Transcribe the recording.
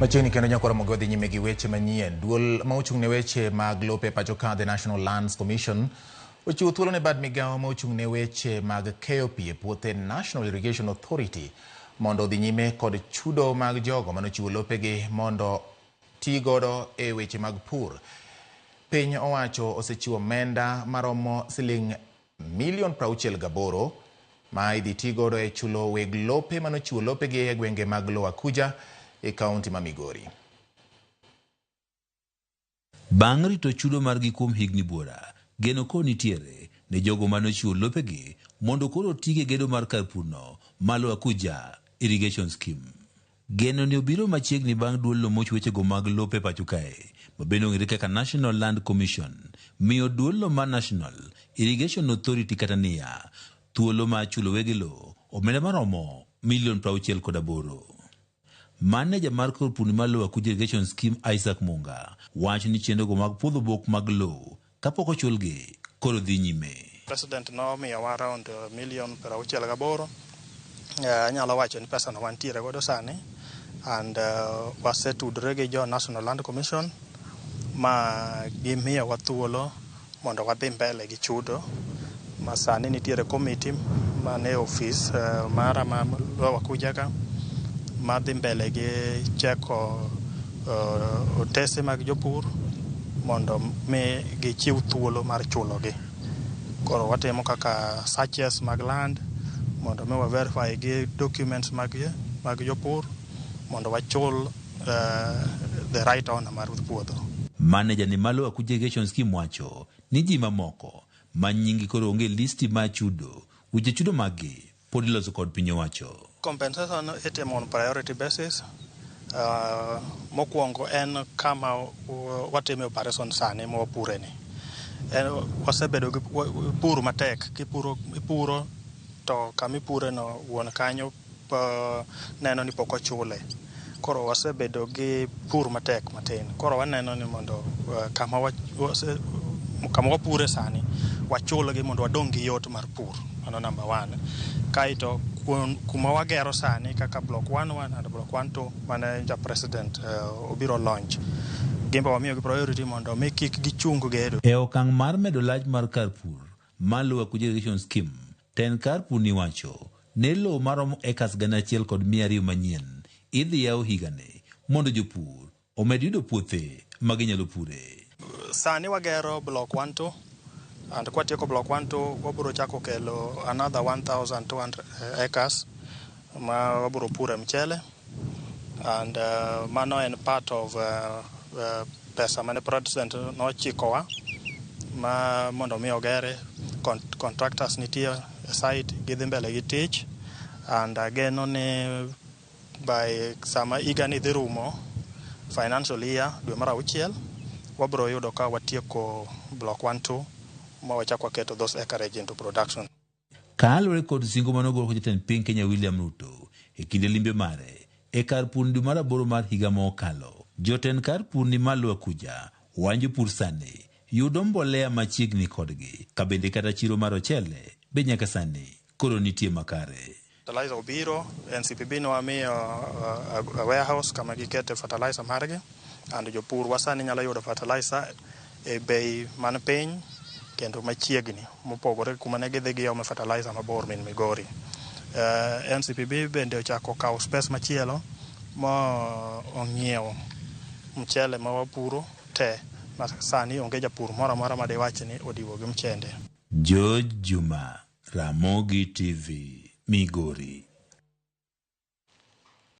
Machiegni kendo nyaka Ramogi wadhi nyime gi weche manyien. Duol ma ochung' ne weche mag lope e pacho ka, The National Lands Commission, ochiwo thuolo ne bad migawo ma ochung' ne weche mag keyo pi e puothe National Irrigation Authority mondo odhi nyime kod chudo mag jogo manochiwo lopegi mondo ti godo e weche mag pur. Piny owacho osechiwo omenda maromo siling milion 68 ma idhi ti godo e chulo weg lope manochiwo lopegi e gwenge mag Lower Kuja e kaunti ma Migori. Bang' rito chudo margi kuom higni buora, geno koro nitiere ne jogo manochiwo lopegi mondo koro otige gedo mar kar purno ma Lower Kuja Irrigation Scheme. Geno ni obiro machiegni bang' duolno moch wechego mag lope pacho kae, ma bende ong'ere kaka National Land Commission, miyo duolno mar National Irrigation Authority kata NIA thuolo mar chulo wegi lowo omenda maromo milion 68. Maneja mar kor purni mar Lower Kuja Irrigation Scheme Isaac Munga wacho ni chenrogo mag puodho bok mag lowo kapok ochulgi koro dhi nyime. President nomiyowa around milion 68. Anyalo wacho ni pesa no wantiere godo sani and wasetudore gi jo National Land Commission ma gimiyowa thuolo mondo wadhi mbele gi chudo ma sani nitiere committee mane ofis mara ma Lower Kuja ka madhi mbele gi cheko otese mag jopur mondo mi gichiw thuolo mar chulogi. Koro watimo kaka searches mag land mondo mi wa verify gi documents mag jopur mondo wachul the right owner mar puodho. Maneja ni mar Lower Kuja Irrigation Scheme wacho ni ji mamoko ma nyingi koro onge listi mar chudo, weche chudo maggi pod iloso kod piny owacho. Compensation itimo on priority basis. Mokwongo en kama watime operation sani ma wapure ni. Wasebedo gi pur matek kipuro ipuro to kama ipure no wuon kanyo neno ni pok ochule. Koro wasebedo gi pur matek matin. Koro waneno ni mondo kama wapure sani wachulgi mondo wadong' gi yot mar pur. Mano number 1. Kaeto kuma wagero sani kaka block 1-1 and block 1-2 mane ja president obiro launch. Gimbe wamiyo gi priority mondo mi kik gichung gedo. E okang' mar medo lach mar kar pur mar Lower Kuja Irrigation Scheme, ten kar pur ni wacho ne lowo maromo acres 1,200 manyien idhi yaw higani mondo jopur omed yudo puothe ma ginyalo pure. Sani wagero block 1-2 and kwatieko block 1-2 wabiro chako kelo another 1,200 acres ma wabiro pure mchele and mano en part of pesa mane president nochikowa ma mondo mi ogere. Contractors nitie e site gidhi mbele gi tich and ageno ni by sama higa ni dhi rumo financial year dwe mar 6 wabiro yudo ka watieko block 1-2 ma wachako waketo those acreage into production. Kaluwore kod singo manogol kod jatend piny Kenya William Ruto e kinde limbe mare e kar pur dwe mar 8 mar higa mokalo, jotend kar pur ni mar Lower Kuja wacho jopur sani yudo mbolea machiegni kodgi, ka bende kata chiro mar ochele be nyaka sani koro nitie makare. Fertilizer obiro, NCPB nowamiyo a warehouse kama gikete fertilizer margi and jopur wa sani nyalo yudo fertilizer e bei man piny kendo machiegni mopogore kuma ne gidhi giome fertilizer mabor min Migori. NCPB bende ochako kawo space machielo ma ong'iewo mchele ma wapuro te ma sani onge japur moro amora madiwach ni odiwo gi mchende. George Juma, Ramogi TV, Migori.